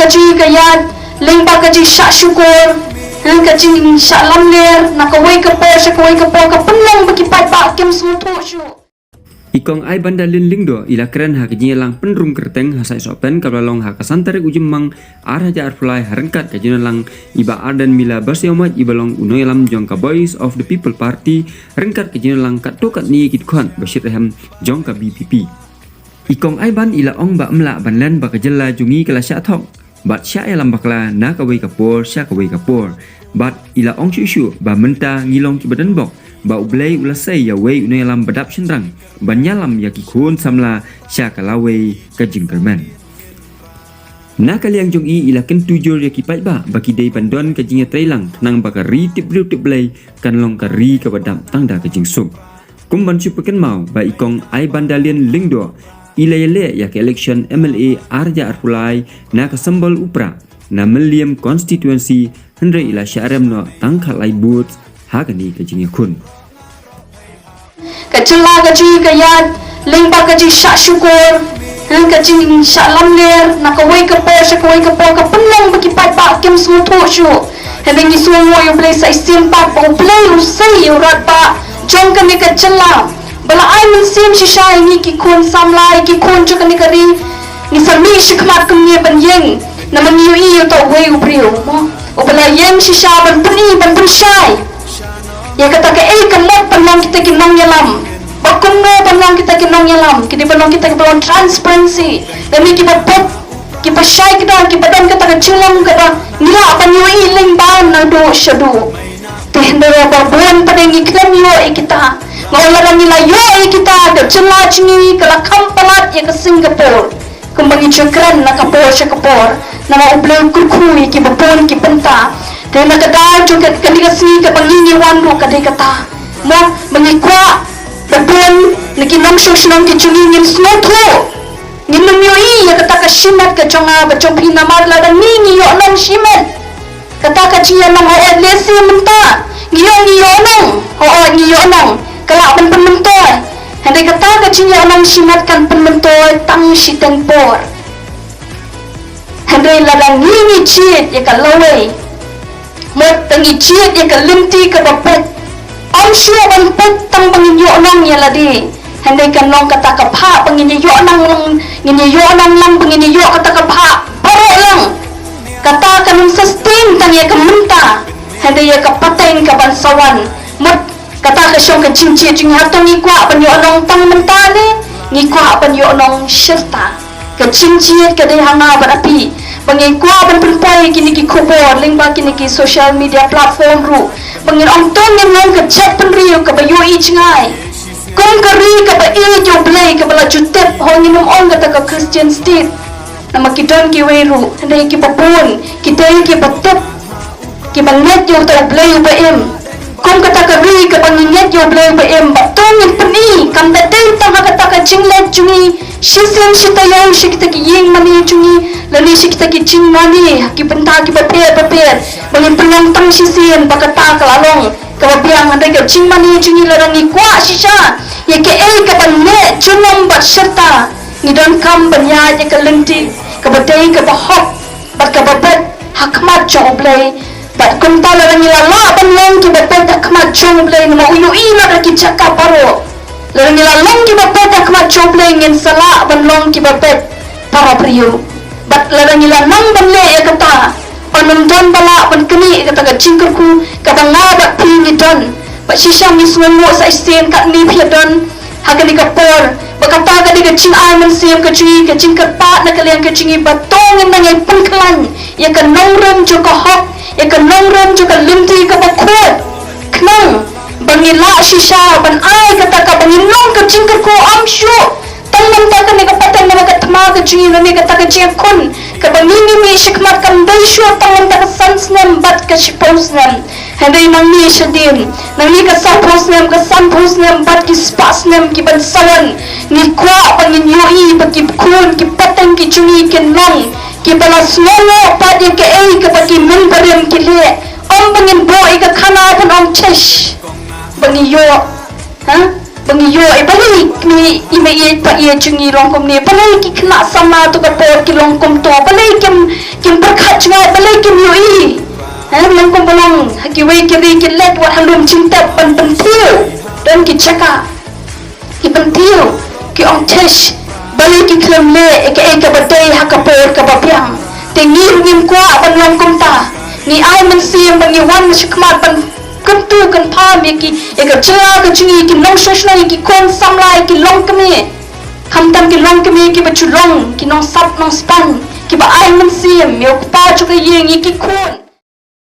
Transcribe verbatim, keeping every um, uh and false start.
Ka jingïaid lyngba ka jingshah shukor, ha, ka jingshah lamler na kawei ka por sha kawei ka por, ka pynlong ba ki paidbah kim sngewthuh shuh. I Kong Aibandalin Lyngdoh i la kren ha ka jingïalang pynrung kyrteng ha Saisohpen kaba la long ha ka san tarik u Jymmang ar hajar arphew lai ha ryngkat ka jingïalang i Bah Ardent Miller Basaiawmoit iba long u nongïalam jong ka Voice of the People Party ryngkat ka jingïalang katto katne ki dkhot ba shitrhem jong ka V P P. I Kong Aiban i la ong ba ym lah ban len ba ka jylla jong ngi ka la shah thok bad shah ïalam bakla na kawei ka por sha kawei ka por. Bad i la ong shuh shuh ba mynta ngi long kiba donbok ba U Blei u la sei ïa uwei u nongïalam ba dap shynrang ban ïalam ïa ki khun samla sha ka lawei ka jingkyrmen. Na ka liang jong i i la kyntu jur ïa ki paidbah ba ki dei ban don ka jingïatreilang khnang ba ka ri tip briew tip Blei kan long ka ri kaba dap tang da ka jingsuk. Kum ban shu pynkynmaw ba i Kong Aibandalin Lyngdoh i la ïaleh ïa ka election M L A ar hajar arphew lai na ka symbol u prah na Mylliem constituency, hynrei i la shah rem noh tang khatlai booth ha kane ka jingïakhun. Ka jylla ka jong ngi ka ïaid lyngba ka jingshah shukor, ha, ka jingshah lamler na kawei ka por sha kawei ka por, ka pynlong ba ki paidbah kim sngewthuh shuh. Hynrei ngi sngewnguh ïa U Blei sa shisien pat ba U Blei u sei ïa u radbah jong kane ka jylla ba la ai mynsiem shisha ïa ngi ki khun samla, ïa ki khun jong kane ka ri. Ngi sa mih shakhmat kumne ban ïeng namar ngi ïohi ïa uta uwei u briew mo uba la ïeng shisha ban pyni, ban pynshai ïa kata kaei ka mut ban long kita ki nongïalam, ba kumno ban long kita ki nongïalam, ki dei ban long kita kiba long transparency, lane kiba beit, kiba shai kdar, kiba don kata ka jinglong kaba ngi lah ban ïohi lyngba naduh shaduh. Te hynrei ba bun pat ngi khlem ïoh ïa kita. Nga ong lada ngi la ïoh ïa kita, ka jylla jong ngi ka la kham palat ïa ka Singapore. Kumba ngi ju kren na ka por sha ka por, namar U Blei u kyrkhu ïa kiba bun ki bynta. Te na ka daw jong ka, kane ka sngi kaba ngi ngi wan ruh ka dei kata. Mo, ba ngi kwah ba bun na ki nongshong shnong ki jong ngi ngin sngewthuh. Ngin ym ïohi ïa kata ka shimet ka jong nga bad jong phi namar lada ngi ngi ïoh nong shimet. Kata ka jingïalang, hooid, lehse mynta ngi ïoh, ngi ïoh nong, hooid, ngi ïoh nong, ka lah ban pynmyntoi. Hynrei kata ka jingïalang shimet kan pynmyntoi tang shiteng por. Hynrei lada ngi ngi jied ïa ka lawei, mut ba ngi jied ïa ka lynti kaba beit, ym shuh ban peit tang ba ngin ïoh nong ïa lade. Hynrei kan long kata ka bha ba ngin ïoh nang lang, ngin ïoh nang lang ba ngin ïoh kata ka bha baroh lang. Kata kan ym sustain tang ïa ka mynta, hynrei ïa ka pateng ka ban sa wan. Mut kata ka shong ka jingjied jong ngi, hato ngi kwah ban ïoh nong tang mynta ne ngi kwah ban ïoh nong shirta? Ka jingjied ka dei ha nga bad ha phi ba ngin kwah ban pynpoi kine ki khubor lyngba kine ki social media platform ruh, ba ngin ong to ngin long ka jaitbynriew kaba ïohi jngai. Kum ka ri kaba ïeit ïa U Blei kaba la ju tip, hooid, ngin ym ong kata ka Christian state. Namar ki don kiwei ruh, hynrei kiba bun ki dei kiba tip, kiba ngeit ïa uta U Blei uba im. Kum kata ka ri kaba ngi ngeit ïa U Blei uba im, bad to ngin pyni, kam da dei tang ha kata ka jingleit jong ngi shisien shi taïew sha kita ki ïing mane jong ngi, lane sha kita ki jingmane ha ki bynta kiba pher bapher, ba ngin pynlong tang shisien ba kata ka la long kaba biang. Hynrei ka jingmane jong ngi, lada ngi kwah shisha ïa kaei kaban leh junom bad shirta, ngi donkam ban ïaid ïa ka lynti kaba dei kaba hok bad kaba beit ha khmat jong U Blei. Bad kumta lada ngi la lah ban long kiba beit ha khmat jong U Blei, namar u ïohi lut ha ki jaka baroh. Lada ngi la long kiba beit ha khmat jong U Blei, ngin sa lah ban long kiba beit para briew. Bad lada ngi la nang ban leh ïa kata, yn ym don ba lah ban knieh ïa kata ka jingkyrkhu kaba nga bad phi ngi don. Bad shisha ngi sngewnguh sa shisien katne phi ïa don ha kane ka por, ba kata ka dei ka jingai mynsiem ka jong ngi, ka jingkyrpad na ka liang ka jong ngi, ba to ngin nang ïai pynkhlaiñ ïa ka nongrim jong ka hok, ïa ka nongrim jong ka lynti kaba khuid. Khnang ba ngin lah shisha ban ai kata kaba ngin long ka jingkyrkhu, ym shuh tang mynta kane ka pateng, namar ka thma ka jong ngi, namar kata ka jingïakhun kaba ngi ngi mih shakhmat kam dei shuh tang mynta ka san snem bad ka shiphew snem. Hynrei nangne shadien, nangne ka sawphew snem, ka sanphew snem bad ki spah snem kiban sa wan, ngi kwah ba ngin ïohi ba ki khun ki pateng ki jong ngi kin long kiba la sngewnguh pat ïa kaei kaba ki mynbarim ki leh. Ym ba ngin buh ïa ka khana ban ong, "Chesh, ba ngi ïoh, ha, Ba ngi ïoh, eh, balei kine i mei i pa i jong ngi long kumne, balei ki khynnah samla to ka por ki long kumto, balei kim, kim pyrkhat jngai, balei kim ïohi. Eh, long kumba long ha kiwei ki ri ki leit wat ha lum jingtep ban pynthiew. Don ki jaka ki pynthiew, ki ong, "Tish, balei ki khlem leh ïa kaei kaba dei ha ka por kaba biang." Te ngi ruh ngim kwah ban long kumta. Ngi ai mynsiem ba ngi wan shakhmat ban kyntu kynpham ïa ki, ïa ka jylla ka jong ngi, ki nongshong shnong, ïa ki khun samla, ïa ki longkmie. Khamtam ki longkmie kiba ju long ki nongsap nongspan, kiba ai mynsiem ïa u kpa jong ka ïing, ïa ki khun.